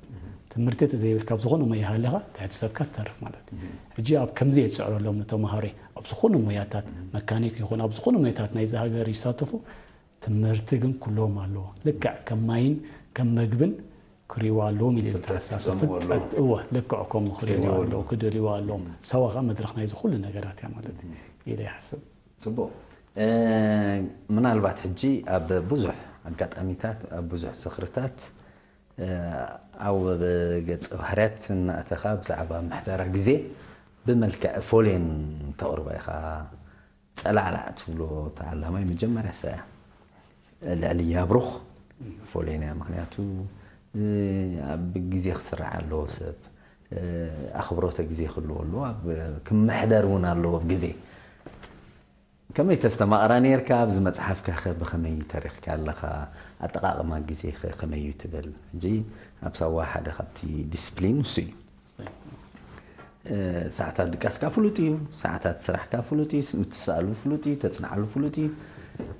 ትምህርቲ ተዘይብል ካብ ዝኾነ ሞያ ሃለኻ ትሕቲ ሰብካ ትተርፍ ማለት እዩ። ሕጂ ኣብ ከምዚ እየ ዝፅዕረሎም ንተምሃሮይ ኣብ ዝኾነ ሞያታት መካኒክ ይኹን ኣብ ዝኾነ ሞያታት ናይዚ ሃገር ይሳተፉ ትምህርቲ ግን ኩሎም ኣለዎ። ልክዕ ከም ማይን ከም መግብን ክሪዋ ኣለዎም ኢለ ዝተሓሳሰብ ፍልጠት እወ ልክዕ ከምኡ ክሪዋ ኣለዎ ክደልዋ ኣለዎም። ሰዋ ከዓ መድረኽ ናይዚ ኩሉ ነገራት እያ ማለት እዩ ኢለ ይሓስብ። ፅቡቅ። ምናልባት ሕጂ ኣብ ብዙሕ ኣጋጣሚታት ኣብ ብዙሕ ዝኽርታት ኣብ ገፀ ባህርያት እናእተኻ ብዛዕባ ምሕደራ ግዜ ብመልክዕ ፎሌን ተቕርቦ ኢኻ። ፀላዕላዕ ትብሎ ተዓላማይ መጀመርያ እሳ እያ። ልዕሊ ያብሩኽ ፎሌን እያ። ምክንያቱ ኣብ ግዜ ክስራዕ ኣለዎ ሰብ ኣኽብሮተ ግዜ ክህልዎ ኣለዎ። ክምሕደር እውን ኣለዎ ኣብ ግዜ ከመይ ተስተማቕራ ነርካ? ኣብዚ መጽሓፍካ ኸ ብኸመይ ተሪኽካ ኣለኻ? ኣጠቓቕማ ግዜ ኸ ከመይ እዩ ትብል? ሕጂ ኣብ ሳዋ ሓደ ካብቲ ዲስፕሊን ንሱ እዩ። ሰዓታት ድቃስካ ፍሉጥ እዩ፣ ሰዓታት ስራሕካ ፍሉጥ እዩ፣ ምትስኣሉ ፍሉጥ እዩ፣ ተጽንዓሉ ፍሉጥ እዩ።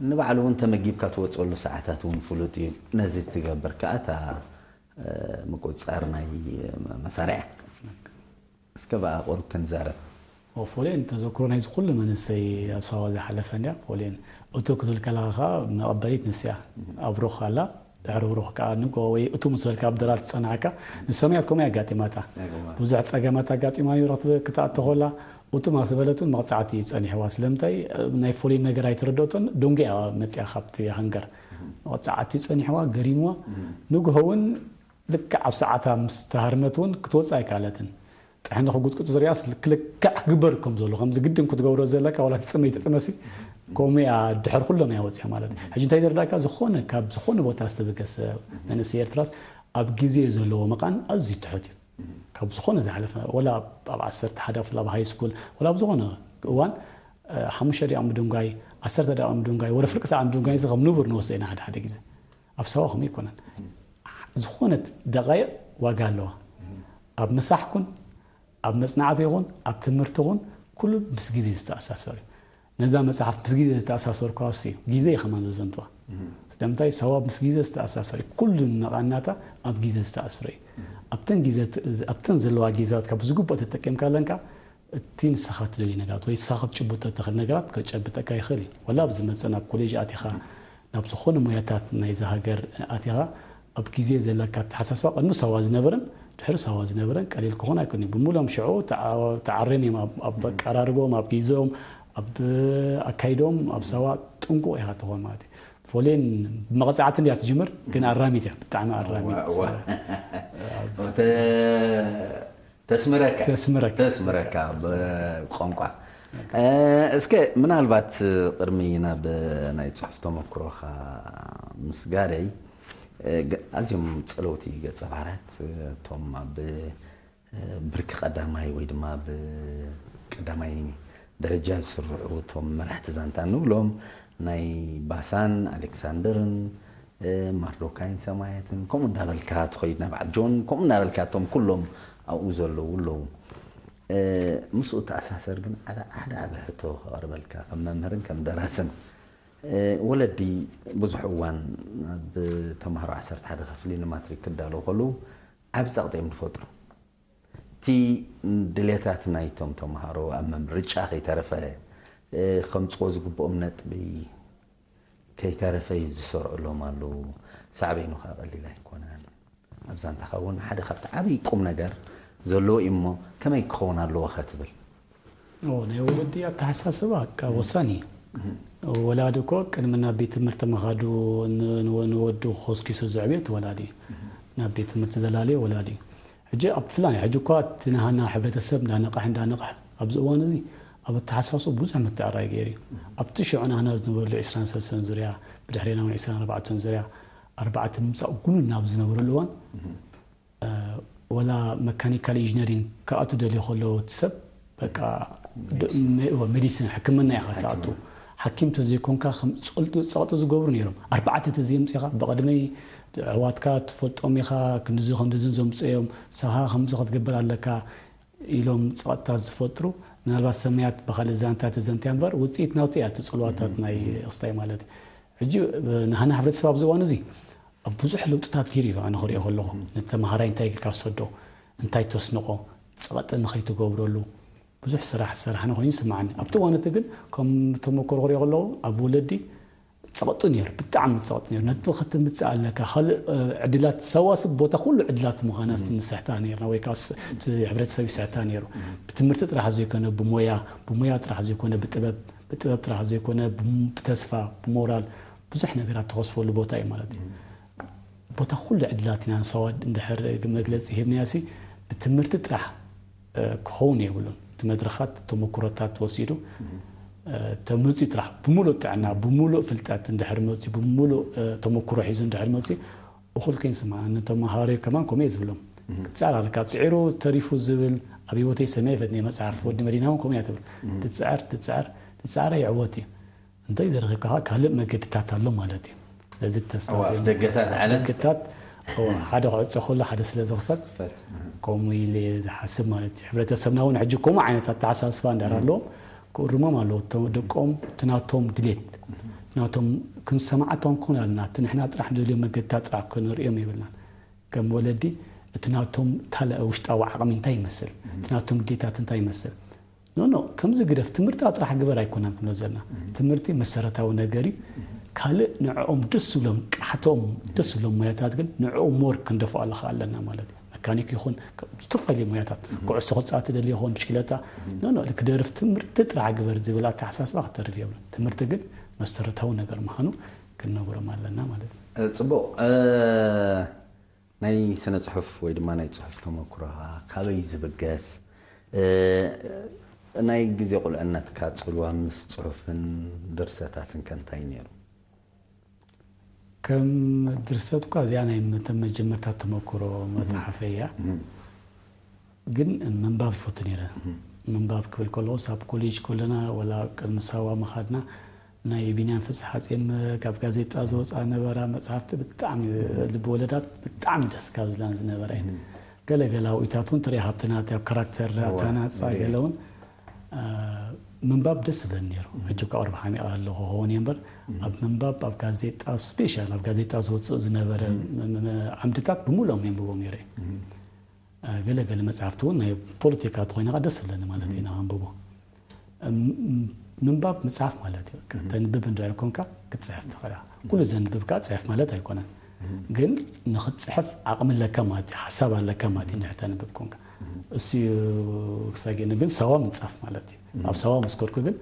ንባዕሉ እውን ተመጊብካ ትወፅኣሉ ሰዓታት እውን ፍሉጥ እዩ። ነዚ ትገብር ከኣ እታ ምቁፅፃር ናይ መሳርያ እስከ ብኣ ቁሩብ ክንዛረብ። ፎሌን ተዘክሮ ናይዚ ኩሉ መንእሰይ ኣብ ሳዋ ዝሓለፈ እንድያ። ፎሌን እቶ ክትብል ከለኻ ከዓ መቐበሊት ንስያ ኣብሩኽ ኣላ። ድሕሪ ብሩኽ ከዓ ንጎ ወይ እቱ ምስ በልካ ኣብ ደራር ትፀናሓካ ንሰማያት ከምኡ ኣጋጢማታ ብዙሕ ፀገማት ኣጋጢማ እዩ ክትኣቶ ከላ እቱ ማስ በለት እውን መቕፃዕቲ እዩ ፀኒሕዋ። ስለምንታይ ናይ ፎሌን ነገር ኣይተረደቶን ደንጉ እያ መፅያ ካብቲ ሃንገር መቕፃዕቲ እዩ ፀኒሕዋ ገሪምዋ። ንግሆ እውን ልክዕ ኣብ ሰዓታ ምስ ተሃርመት እውን ክትወፅእ ኣይከኣለትን። ጥሕኒ ክጉጥቁጥ ዝርያስ ክልክዕ ክግበር ከም ዘሎ ከምዚ ግድን ክትገብሮ ዘለካ ዋላ ትጥመ ይትጥመሲ ከምኡ እያ ድሕር ኩሎም እያ ወፅያ ማለት እዩ። ሕጂ እንታይ ዝረዳእካ ዝኾነ ካብ ዝኾነ ቦታ ዝተበገሰ መንእሰይ ኤርትራስ ኣብ ግዜ ዘለዎ መቓን ኣዝዩ ትሑት እዩ። ካብ ዝኾነ ዝሓለፈ ወላ ኣብ ዓሰርተ ሓደ ክፍሊ ኣብ ሃይ ስኩል ወላ ኣብ ዝኾነ እዋን ሓሙሽተ ደቂቕ ምድንጓይ ዓሰርተ ደቂቕ ምድንጓይ ወደ ፍርቂ ሰዓት ምድንጓይ እዚ ከም ንቡር ንወስዶ ኢና ሓደ ሓደ ግዜ ኣብ ሳዋ ከምኡ ኣይኮነን። ዝኾነት ደቃይቕ ዋጋ ኣለዋ። ኣብ ምሳሕ ኩን ኣብ መጽናዕቲ ይኹን ኣብ ትምህርቲ ይኹን ኩሉ ምስ ግዜ ዝተኣሳሰር እዩ። ነዛ መጽሓፍ ምስ ግዜ ዝተኣሳሰርኳ እሱ እዩ። ግዜ እዩ ከማን ዘዘንትዋ። ስለምንታይ ሳዋ ምስ ግዜ ዝተኣሳሰር እዩ። ኩሉ መቓናታ ኣብ ግዜ ዝተኣስረ እዩ። ኣብተን ግዜ ኣብተን ዘለዋ ግዜታት ካብ ዝግባእ ተጠቂምካ ኣለንካ እቲ ንስኻ ትደልዩ ነገራት ወይ ንስኻ ክትጭብጦ እትኽእል ነገራት ከጨብጠካ ይኽእል እዩ። ወላ ኣብ ዝመጽእ ናብ ኮሌጅ ኣቲኻ ናብ ዝኾነ ሞያታት ናይዛ ሃገር ኣቲኻ ኣብ ግዜ ዘለካ ኣተሓሳስባ ቅድሚ ሳዋ ዝነበረን ድሕሪ ሳዋ ዝነበረን ቀሊል ክኾን ኣይክእልን እዩ። ብምሉኦም ሽዑ ተዓርዮም እዮም ኣብ ኣቀራርቦም፣ ኣብ ግዜኦም፣ ኣብ ኣካይዶም ኣብ ሳዋ ጥንቁቕ ኢኻ ትኾን ማለት እዩ። ፎሌን ብመቐፃዕቲ እንድያ ትጅምር ግን ኣራሚት እያ ብጣዕሚ ኣራሚት ተስምረካ ተስምረካ ተስምረካ ብቋንቋ እስከ ምናልባት ቅድሚ ናብ ናይ ፅሑፍ ተመክሮኻ ምስጋደይ ኣዝዮም ፀለውቲ ገፀ ባህርያት እቶም ኣብ ብርኪ ቀዳማይ ወይ ድማ ኣብ ቀዳማይ ደረጃ ዝስርዑ እቶም መራሕቲ ዛንታ ንብሎም ናይ ባሳን ኣሌክሳንደርን ማርዶካይን ሰማያትን ከምኡ እንዳበልካ ትኸይድ ናብ ዓጆን ከምኡ እንዳበልካ እቶም ኩሎም ኣብኡ ዘለዉ ኣለዉ። ምስኡ ተኣሳሰር ግን ሓደ ዓቢ ሕቶ ከቕርበልካ ከም መምህርን ከም ደራስን ወለዲ ብዙሕ እዋን ብተምሃሮ ዓሰርተ ሓደ ክፍሊ ንማትሪክ ክዳለዉ ከለዉ ዓቢ ጸቕጢ እዮም ዝፈጥሩ። እቲ ድሌታት ናይቶም ተምሃሮ ኣብ ምምርጫ ከይተረፈ ከምፅኦ ዝግብኦም ነጥቢ ከይተረፈ ዝሰርዑሎም ኣለዉ። ሳዕቤኑ ከዓ ቀሊል ኣይኮነን። ኣብ ዛንታኻ እውን ሓደ ካብቲ ዓብዪ ቁም ነገር ዘለዎ እዩ እሞ ከመይ ክኸውን ኣለዎ ከ ትብል? ናይ ወለዲ ኣተሓሳስባ ወሳኒ እዩ። ወላዲ እኮ ቅድሚ ናብ ቤት ትምህርቲ ምኻዱ ንወዱ ኮስኪሱ ዘዕብዮ እቲ ወላዲ እዩ። ናብ ቤት ትምህርቲ ዘላለዮ ወላዲ እዩ። ሕጂ ኣብ ብፍላይ ሕጂ እኳ እቲ ናሃና ሕብረተሰብ እንዳነቕሐ እንዳነቕሐ ኣብዚ እዋን እዚ ኣብ ኣተሓሳስኡ ብዙሕ ምትዕራይ ገይሩ እዩ። ኣብቲ ሽዑ ናህና ዝነበረሉ ዕስራን ሰለስተን ዙርያ ብድሕሬና እውን ዕስራን ኣርባዕተን ዙርያ ኣርባዕተ ምምፃእ ጉኑን ናብ ዝነበረሉ እዋን ወላ መካኒካል ኢንጂነሪንግ ክኣቱ ደልዩ ከሎ እቲ ሰብ በቃ ሜዲሲን ሕክምና ኢኻ ትኣቱ። ሓኪም ተዘይኮንካ ከም ፀቕጢ ዝገብሩ ነይሮም። ኣርባዕተ ተዘየምፂኻ ብቕድመይ ኣሕዋትካ ትፈልጦም ኢኻ ክንዚ ከምዚ ዘምፅኦም ሰኻ ከምዚ ክትገብር ኣለካ ኢሎም ፀቕጥታት ዝፈጥሩ ምናልባት ሰማያት ብኻልእ ዛንታ ተዘንትያ እምበር ውፅኢት ናውቲ እያ እቲ ፅልዋታት ናይ ክስታይ ማለት እዩ። ሕጂ ንሃና ሕብረተሰብ ኣብዚ እዋን እዚ ኣብ ብዙሕ ለውጥታት ገይሩ እዩ። ኣነ ክሪኦ ከለኹ፣ ነተምሃራይ እንታይ ጌርካ ትሰዶ፣ እንታይ ተስንቖ፣ ጸቐጢ ንኸይትገብረሉ ብዙሕ ስራሕ ዝሰራሕና ኮይኑ ይስምዓኒ። ኣብቲ እዋን እቲ ግን ከም ተመክሮ ክሪኦ ከለኹ ኣብ ወለዲ ጸቕጢ ነይሩ፣ ብጣዕሚ ጸቕጢ ነይሩ። ነጥቢ ክትምጽእ ኣለካ፣ ካልእ ዕድላት ሰዋስብ ቦታ ኩሉ ዕድላት ምዃና ንስሕታ ነይርና፣ ወይ ከዓ ሕብረተሰብ ይስሕታ ነይሩ። ብትምህርቲ ጥራሕ ዘይኮነ ብሞያ፣ ብሞያ ጥራሕ ዘይኮነ ብጥበብ፣ ብጥበብ ጥራሕ ዘይኮነ ብተስፋ፣ ብሞራል ብዙሕ ነገራት ተኸስበሉ ቦታ እዩ ማለት እዩ። ቦታ ኩሉ ዕድላት ኢና ንሰዋድ እንድሕር መግለፂ ሂብናያ ሲ ብትምህርቲ ጥራሕ ክኸውን የብሉን። እቲ መድረኻት ተመክሮታት ተወሲዱ ተመፅኡ ጥራሕ ብምሉእ ጥዕና ብምሉእ ፍልጠት እንድሕር መፅኡ ብምሉእ ተመክሮ ሒዙ እንድሕር መፅኡ እኹል ከይንስማዕ ንተምሃሮ ከማን ከምኡ እየ ዝብሎም። ክትፅዕር ኣለካ። ፅዒሩ ተሪፉ ዝብል ኣብ ህይወተይ ሰሚዐ ይፈትኒ። መፅሓፍ ወዲ መዲና እውን ከምኡ እያ ትብል። ትፅዕር ትፅዕር ትፅዕር ይዕወት እዩ። እንተይ ዘረኺብካ ካልእ መገድታት ኣሎ ማለት እዩ። ስለዚ ተስፋ ደገታት ዓለም ደገታት ሓደ ክዕፀ ከሎ ሓደ ስለ ዝኽፈት ከምኡ ኢለ ዝሓስብ ማለት እዩ። ሕብረተሰብና እውን ሕጂ ከምኡ ዓይነት ኣተሓሳስባ እንዳር ኣሎ ክእርሞም ኣለዎ። ደቆም ትናቶም ድሌት ትናቶም ክንሰማዓቶም ክኾን ኣለና። እቲ ንሕና ጥራሕ ንደልዮ መገድታት ጥራሕ ክንርእዮም የብልናን። ከም ወለዲ እቲ ናቶም ታለ ውሽጣዊ ዓቕሚ እንታይ ይመስል፣ እቲ ናቶም ድሌታት እንታይ ይመስል። ኖ ኖ ከምዚ ግደፍ ትምህርቲ ጥራሕ ግበር ኣይኮናን ክብሎ ዘለና። ትምህርቲ መሰረታዊ ነገር እዩ። ካልእ ንዕኦም ደስ ዝብሎም ቃሕቶም ደስ ዝብሎም ሞያታት ግን ንዕኦም ሞር ክንደፍኦ ኣለኻ ኣለና ማለት እዩ። መካኒክ ይኹን ዝተፈላለዩ ሞያታት ኩዕሶ ክፃወት ትደሊ ይኹን ብሽክለታ ኖ ኖ ክደርፍ ትምህርቲ ጥራሕ ግበር ዝብል ኣተሓሳስባ ክተርፍ የብሉ። ትምህርቲ ግን መሰረታዊ ነገር ምዃኑ ክንነግሮም ኣለና ማለት እዩ። ጽቡቕ። ናይ ስነ ጽሑፍ ወይ ድማ ናይ ጽሑፍ ተመክሮኻ ካበይ ዝብገስ? ናይ ግዜ ቁልዕነትካ ጽልዋ ምስ ጽሑፍን ድርሰታትን ከ እንታይ ነይሩ? ከም ድርሰት እኳ እዚኣ ናይ መተ- መጀመርታ ተመክሮ መጽሓፈይ እያ። ግን ምንባብ ይፈቱ ነይረ። ምንባብ ክብል ከለኹስ ኣብ ኮሌጅ ከለና ወላ ቅድሚ ሳዋ ምኻድና ናይ ቢንያም ፍስሓጽዮን ካብ ጋዜጣ ዝወፃ ነበራ መፅሓፍቲ ብጣዕሚ ልቢ ወለዳት ብጣዕሚ ደስ ካብ ዝብላን ዝነበረ እየን። ገለ ገለ ኣውኢታት እውን ትሪኣ ካብቲ ናቲ ኣብ ካራክተር እታናፃ ገለ እውን ምንባብ ደስ ዝብለኒ ነይሩ። ሕጂ እኳ ቅርብ ሓሚቐ ኣለኹ ክኸውን እየ እምበር ኣብ ምንባብ ኣብ ጋዜጣ ስፔሻል ኣብ ጋዜጣ ዝወፅእ ዝነበረ ዓምድታት ብምሉኦም የንብቦም ነይረ። ገለ ገለ መፅሓፍቲ እውን ናይ ፖለቲካ ተኮይና ደስ ዝብለኒ ማለት እዩ ንከንብቦ። ምንባብ ምፅሓፍ ማለት እዩ። ተንብብ እንድሕር ኮንካ ክትፅሕፍ ትኽእል። ኩሉ ዘንብብ ከዓ ፅሕፍ ማለት ኣይኮነን። ግን ንክትፅሕፍ ዓቕሚ ኣለካ ማለት እዩ፣ ሓሳብ ኣለካ ማለት እዩ እንድሕር ተንብብ ኮንካ። እሱ እዩ ክሳጌኒ ግን ሳዋ ምንፃፍ ማለት እዩ። ኣብ ሳዋ ምስ ከድኩ ግን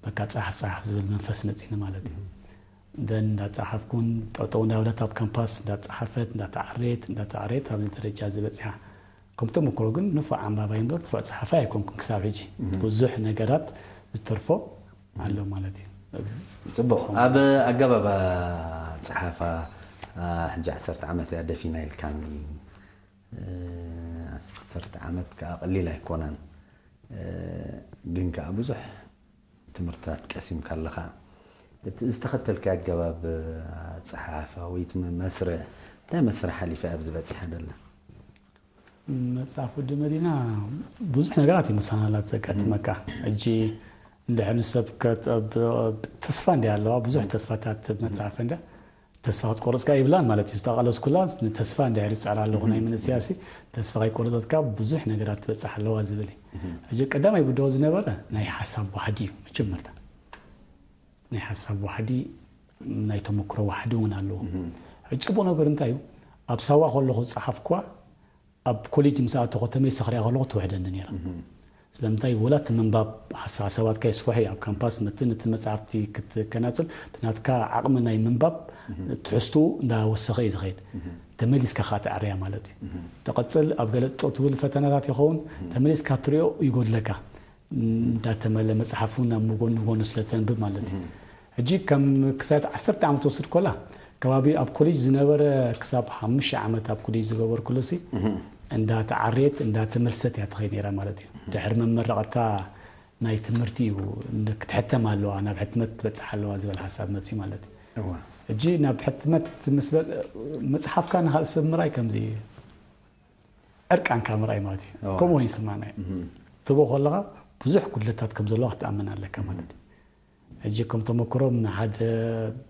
በቃ ፀሓፍ ፀሓፍ ዝብል መንፈስ መፂኒ ማለት እዩ። ደን እንዳፀሓፍኩን ጠጠው እንዳበለት ኣብ ካምፓስ እንዳፀሓፈት እንዳተዓረየት እንዳተዓረየት ኣብዚ ደረጃ እዚ በፂሓ። ከም ተመክሮ ግን ንፉዕ ኣንባባይ እምበር ንፉዕ ፀሓፋይ ኣይኮንኩን ክሳብ ሕጂ። ብዙሕ ነገራት ዝተርፎ ኣሎ ማለት እዩ። ፅቡቕ። ኣብ ኣገባባ ፀሓፋ ሕጂ ዓሰርተ ዓመት እያ ደፊና ኢልካኒ። ዓሰርተ ዓመት ከዓ ቀሊል ኣይኮነን። ግን ከዓ ብዙሕ ትምህርትታት ቀሲምካ ኣለኻ። እቲ ዝተኸተልካዮ ኣገባብ ኣፀሓሕፋ ወይ እቲ መስርሕ እንታይ መስርሕ ሓሊፋ ኣብዚ በፂሓ ደላ? መፅሓፍ ወዲ መዲና ብዙሕ ነገራት እዩ መሰናላት ዘጋጥመካ። ሕጂ እንድሕር ንሰብ ተስፋ እንዲ ኣለዋ ብዙሕ ተስፋታት መፅሓፍ እንዳ ተስፋ ክትቆርፅካ ይብላን ማለት እዩ። ዝተቓለስኩላ ንተስፋ እንድሕር ይፅዕር ኣለኹ ናይ መንስያሲ ተስፋ ከይቆረፀትካ ብዙሕ ነገራት ትበፅሕ ኣለዋ ዝብል እዩ። ሕጂ ቀዳማይ ብድሆ ዝነበረ ናይ ሓሳብ ዋሕዲ እዩ መጀመርታ። ናይ ሓሳብ ዋሕዲ ናይ ተመክሮ ዋሕዲ እውን ኣለዎ። ሕጂ ፅቡቕ ነገር እንታይ እዩ? ኣብ ሳዋ ከለኹ ዝፀሓፍኩዋ ኣብ ኮሌጅ ምስ ኣተኹ ተመሊሰ ክሪኣ ከለኹ ትውሕደኒ ነይራ። ስለምንታይ ወላ እቲ ምንባብ ሓሳባትካ ይስፍሑ እዩ። ኣብ ካምፓስ መትን እቲ መፅሓፍቲ ክትከናፅል እቲ ናትካ ዓቕሚ ናይ ምንባብ ትሕዝትኡ እንዳወሰኸ እዩ ዝኸይድ። ተመሊስካ ከዓ ተዕርያ ማለት እዩ። ተቐፅል ኣብ ገለ ጠው ትብል ፈተናታት ይኸውን ተመሊስካ ትሪኦ ይጎድለካ። እንዳተመለ መፅሓፉ ናብ ጎኒ ጎኒ ስለ ተንብብ ማለት እዩ። ሕጂ ከም ክሳየት ዓሰርተ ዓመት ወስድ ኮላ ከባቢ ኣብ ኮሌጅ ዝነበረ ክሳብ ሓሙሽተ ዓመት ኣብ ኮሌጅ ዝገበርኩሉ ሲ እንዳተዓርየት እንዳተመልሰት እያ ትኸይድ ነይራ ማለት እዩ። ድሕሪ መመረቐታ ናይ ትምህርቲ እዩ ክትሕተም ኣለዋ ናብ ሕትመት ትበፅሕ ኣለዋ ዝበል ሓሳብ መፅዩ ማለት እዩ። ሕጂ ናብ ሕትመት ምስ መፅሓፍካ ንካልእ ሰብ ምርኣይ ከምዚ ዕርቃንካ ምርኣይ ማለት እዩ። ከምኡ ይስማና እዩ። ትቦ ከለካ ብዙሕ ጉድለታት ከም ዘለዋ ክትኣምን ኣለካ ማለት እዩ። ሕጂ ከም ተመክሮ ንሓደ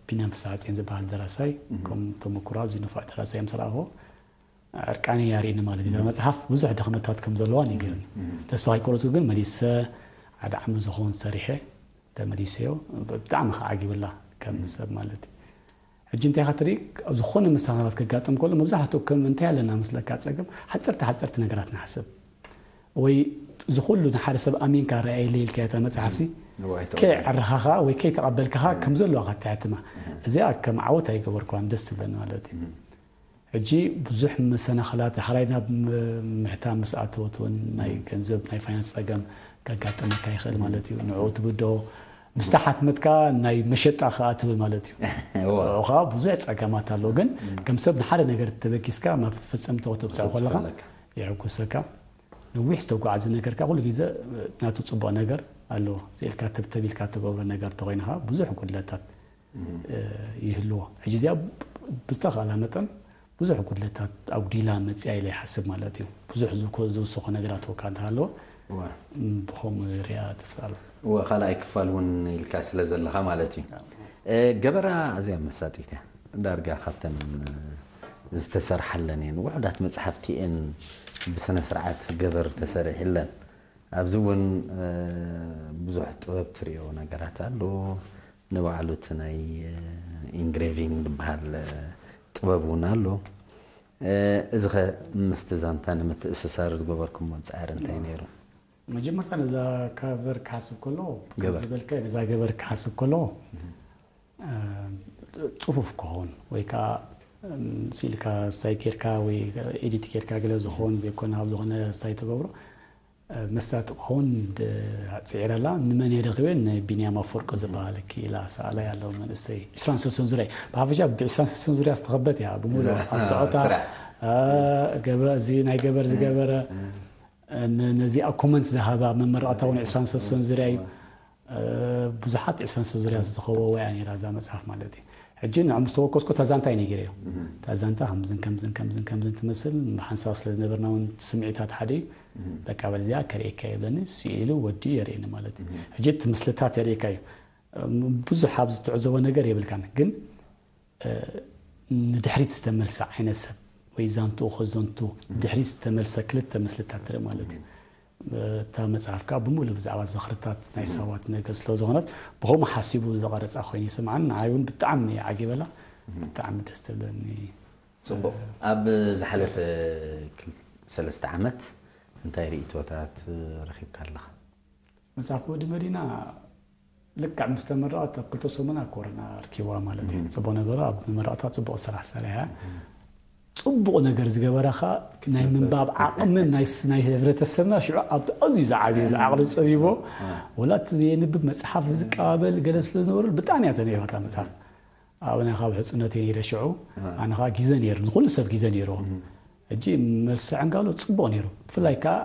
ቢንያም ፍስሓጽዮን ዝበሃል ደራሳይ ከም ተመክሮ ኣዝዩ ንፉዕ ደራሳይ ምስ ረኣኹ ዕርቃነይ ኣርእኒ ማለት እዩ። እዛ መጽሓፍ ብዙሕ ድኽመታት ከም ዘለዋ ነጊሩኒ። ተስፋ ከይቆረጽኩ ግን መሊሰ ሓደ ዓመት ዝኸውን ሰሪሐ ተመሊሰዮ። ብጣዕሚ ከዓ ዓጊብላ ከም ሰብ ማለት እዩ። ሕጂ እንታይ ኢኻ ትርኢ፣ ኣብ ዝኾነ መሰናኽላት ከጋጥም ከሎ መብዛሕትኡ ከም እንታይ ኣለና መስለካ ጸገም ሓጸርቲ ሓጸርቲ ነገራት ንሓስብ ወይ እዚ ኩሉ ንሓደ ሰብ ኣሚንካ ረኣየለይ ኢልካ እታ መጽሓፍሲ ከይዕረኻኻ ወይ ከይተቐበልካኻ ከም ዘለዋ ከተሕትማ። እዚኣ ከም ዓወት ኣይገበርኳን ደስ ትብለኒ ማለት እዩ። ሕጂ ብዙሕ መሰናኽላት ሓራይ ናብ ምሕታ ምስ ኣተወት እውን ናይ ገንዘብ ናይ ፋይናንስ ጸገም ከጋጥመካ ይኽእል ማለት እዩ። ንዕኡ ትብዶ ምስ ተሓትመትካ ናይ መሸጣ ከዓ ትብል ማለት እዩ። ንዕኡ ከዓ ብዙሕ ጸገማት ኣሎ። ግን ከም ሰብ ንሓደ ነገር ተበጊስካ ናብ ፈጸምቶ ከተብጽሖ ከለኻ የሕጉሰካ። ነዊሕ ዝተጓዓዘ ነገር ከዓ ኩሉ ግዜ ናቱ ጽቡቕ ነገር ኣለዎ። ስኢልካ ተብተቢልካ ትገብሮ ነገር ተኮይንኻ ብዙሕ ጉድለታት ይህልዎ። ሕጂ እዚኣ ብዝተኻእላ መጠን ብዙሕ ጉድለታት ኣጉዲላ መፅያ ኢለ ይሓስብ ማለት እዩ። ብዙሕ ዝውስኾ ነገራት ወካ እንተሃለዎ ብኸምኡ ሪኣ ተስፋ ኣሎ። እወ ካልኣይ ክፋል እውን ኢልካ ስለ ዘለኻ ማለት እዩ። ገበራ ኣዝያ መሳጢት እያ። ዳርጋ ካብተን ዝተሰርሓለን እየን ውሑዳት መፅሓፍቲ እየን ብስነ ስርዓት ገበር ተሰሪሕለን። ኣብዚ እውን ብዙሕ ጥበብ ትሪኦ ነገራት ኣሎ። ንባዕሉ እቲ ናይ ኢንግሬቪንግ ዝበሃል ጥበብ እውን ኣሎ። እዚ ኸ ምስቲ ዛንታ ንምትእስሳር ዝገበርኩሞ ፃዕሪ እንታይ ነይሩ? መጀመርታ ነዛ ካቨር ክሓስብ ከሎ ገበር ዝበልካ ነዛ ገበር ክሓስብ ከሎ ፅፉፍ ክኸውን ወይ ከዓ ስኢልካ ስታይ ጌርካ ወይ ኤዲት ጌርካ ገለ ዝኾን ዘይኮነ ኣብ ዝኾነ ስታይ ተገብሮ መሳጢ ክኸውን ጽዒረላ። ንመን እየ ረኺበ? ንቢንያም ኣፈወርቂ ዝበሃል ክኢላ ሰኣላይ ኣለዎ መንእሰይ ዕስራን ሰለስተን ዙርያ እዩ። ብሓፈሻ ብዕስራን ሰለስተን ዙርያ ዝተኸበት እያ ብምሉእ ኣርትዖታ። እዚ ናይ ገበር ዝገበረ ነዚኣ ኮመንት ዝሃባ መመረቕታ እውን ዕስራን ሰለስተን ዙርያ እዩ። ብዙሓት ዕስራን ሰለስተን ዙርያ ዝኸበወያ ነይራ እዛ መጽሓፍ ማለት እዩ። ሕጂ ንዕኡ ምስ ተወከስኩ እታ ዛንታ እዩ ነጊረዮ። እታ ዛንታ ከምዝን ከምዝን ከምዝን ከምዝን ትመስል ሓንሳብ ስለ ዝነበርና እውን ስምዒታት ሓደ እዩ። በቃ በል እዚኣ ከርእየካ ይብለኒ ስኢሉ ወዲ የርእየኒ ማለት እዩ። ሕጂ እቲ ምስልታት የርእየካ እዩ። ብዙሕ ኣብዚ ትዕዘቦ ነገር የብልካን ግን ንድሕሪት ዝተመልሰ ዓይነት ሰብ ወይ ዛንትኡ ከዘንቱ ድሕሪት ዝተመልሰ ክልተ ምስልታት ትርኢ ማለት እዩ። እታ መጽሓፍ ከዓ ብምሉእ ብዛዕባ ዝኽርታት ናይ ሰባት ነገር ስለ ዝኾነት ብኸምኡ ሓሲቡ ዝቐረጻ ኮይኑ ይስምዓኒ። ንዓይ እውን ብጣዕሚ እየ ዓጊበላ። ብጣዕሚ ደስ ትብለኒ። ፅቡቕ። ኣብ ዝሓለፈ ክል- ሰለስተ ዓመት እንታይ ርእይቶታት ረኺብካ ኣለኻ? መጽሓፍ ወዲ መዲና ልክዕ ምስ ተመረቐት ኣብ ክልተ ሰሙን ኣብ ኮረና ኣርኪብዋ ማለት እዩ። ጽቡቕ ነገሩ ኣብ መመረቕታ ጽቡቕ ስራሕ ሰሪሓ። ጽቡቕ ነገር ዝገበራ ኸኣ ናይ ምንባብ ዓቕሚ ናይ ስ- ናይ ህብረተሰብና ሽዑ ኣብቲ ኣዝዩ ዝዓብየሉ ዓቕሊ ጸቢቦ ወላ እቲ ዘየንብብ መጽሓፍ ዝቀባበል ገለ ስለ ዝነበሩ ብጣዕሚ እያ ተነቢባታ መጽሓፍ። ኣብና ካብ ሕጽነት እየ ነይረ ሽዑ ኣነ ኸኣ ግዜ ነይሩ ንኹሉ ሰብ ግዜ ነይሩ። ሕጂ መልሲ ዕንጋሎ ጽቡቕ ነይሩ። ብፍላይ ከኣ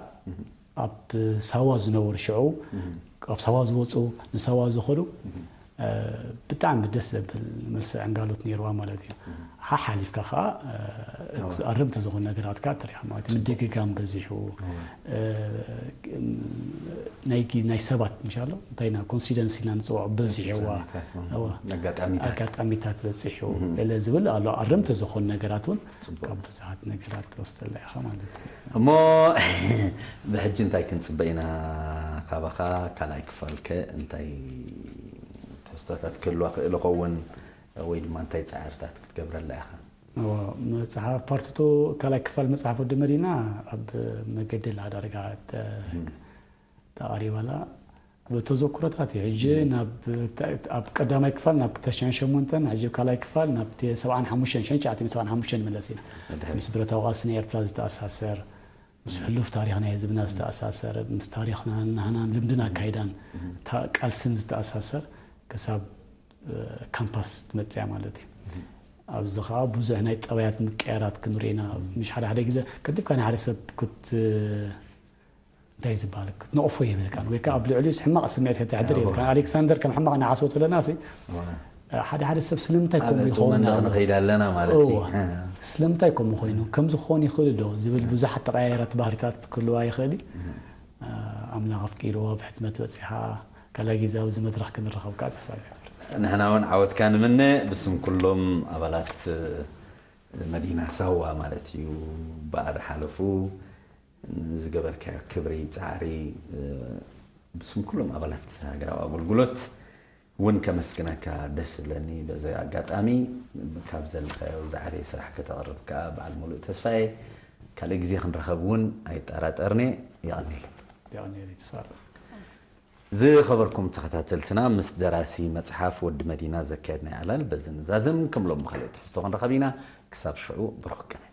ኣብ ሳዋ ዝነበሩ ሽዑ ኣብ ሳዋ ዝወጹ ንሳዋ ዝኸዱ ብጣዕሚ ደስ ዘብል መልሲ ዕንጋሎት ነይርዋ ማለት እዩ። ሓሓሊፍካ ከዓ ኣረምቲ ዝኾኑ ነገራት ከዓ ትሪኻ ማለት እዩ። ምድግጋም በዚሑ ናይ ጊ- ናይ ሰባት ምሻሎ እንታይ ና ኮንሲደንስ ኢልና ንፅውዖ በዚሕዋ ኣጋጣሚታት ኣጋጣሚታት በፂሑ ገለ ዝብል ኣሎ። ኣረምቲ ዝኾኑ ነገራት እውን ካብ ብዙሓት ነገራት ትወስደላ ኢኻ ማለት እዩ። እሞ ብሕጂ እንታይ ክንፅበ ኢና ካባኻ? ካልኣይ ክፋልከ እንታይ ትሕዝቶታት ክህልዋ ክእል ይኸውን ወይ ድማ እንታይ ፃዕርታት ክትገብረላ ኢኻ? እዎ፣ መፅሓፍ ፓርትቱ ካልኣይ ክፋል መፅሓፍ ወዲ መዲና ኣብ መገዲ ላ ዳርጋ ተ- ተቐሪባላ ብተዘክሮታት እዩ። ሕጂ ናብ ኣብ ቀዳማይ ክፋል ናብ ተሽዐን ሸሞንተን ሕጂ ካልኣይ ክፋል ናብ ሰብዓን ሓሙሽተን ሸንሸዓትን ሰብዓን ሓሙሽተን ንመለስ ኢና። ምስ ብረታዊ ቃልሲ ናይ ኤርትራ ዝተኣሳሰር ምስ ሕሉፍ ታሪኽ ናይ ህዝብና ዝተኣሳሰር ምስ ታሪኽና ናህናን ልምድን ኣካይዳን ታ- ቃልስን ዝተኣሳሰር ክሳብ ካምፓስ ትመፅያ ማለት እዩ። ኣብዚ ከዓ ብዙሕ ናይ ጠባያት ምቅያራት ክንርኢ ኢና። ምሽ ሓደ ሓደ ግዜ ቀልጢፍካ ናይ ሓደ ሰብ ክት እንታይ ዝበሃል ክትነቕፎ የብልካን ወይ ከዓ ኣብ ልዕሊኡስ ሕማቕ ስምዒት ከተሕድር የብልካን። ኣሌክሳንደር ከም ሕማቕ እናሓስቦ ተለና ሲ ሓደ ሓደ ሰብ ስለምንታይ ከምኡ ይኸውን ኣሎ? ንኸይድ ኣለና ማለት እዩ። ስለምንታይ ከምኡ ኮይኑ ከምዚ ክኸውን ይኽእል ዶ ዝብል ብዙሓት ተቐያየራት ባህሪታት ክህልዋ ይኽእል እዩ። ኣምላኽ ኣፍቂርዎ ብሕትመት በፂሓ ካልኣይ ግዜ ኣብዚ መድረኽ ክንረኸብ ከዓ ተስፋ ይገብር። ንሕና እውን ዓወትካ ንምነ። ብስም ኩሎም ኣባላት መዲና ሳዋ ማለት እዩ፣ ብኣር ሓለፉ ዝገበርካዮ ክብሪ ፃዕሪ፣ ብስም ኩሎም ኣባላት ሃገራዊ ኣገልግሎት እውን ከመስግነካ ደስ ዝብለኒ። በዚ ኣጋጣሚ ካብ ዘለካዮ ዝዓበየ ስራሕ ከተቕርብ ከዓ በዓል ሙሉእ ተስፋየ። ካልእ ግዜ ክንረኸብ እውን ኣይጠራጠርነ። የቐኒል። የቐኒል ተስፋ ኣለኒ። ዝኸበርኩም ተኸታተልትና፣ ምስ ደራሲ መፅሓፍ ወዲ መዲና ዘካየድናዮ ዕላል በዚ ንዛዝም። ከም ሎም ብኻልእ ትሕዝቶ ክንረኸብ ኢና። ክሳብ ሽዑ ብሩኽ ቅነ።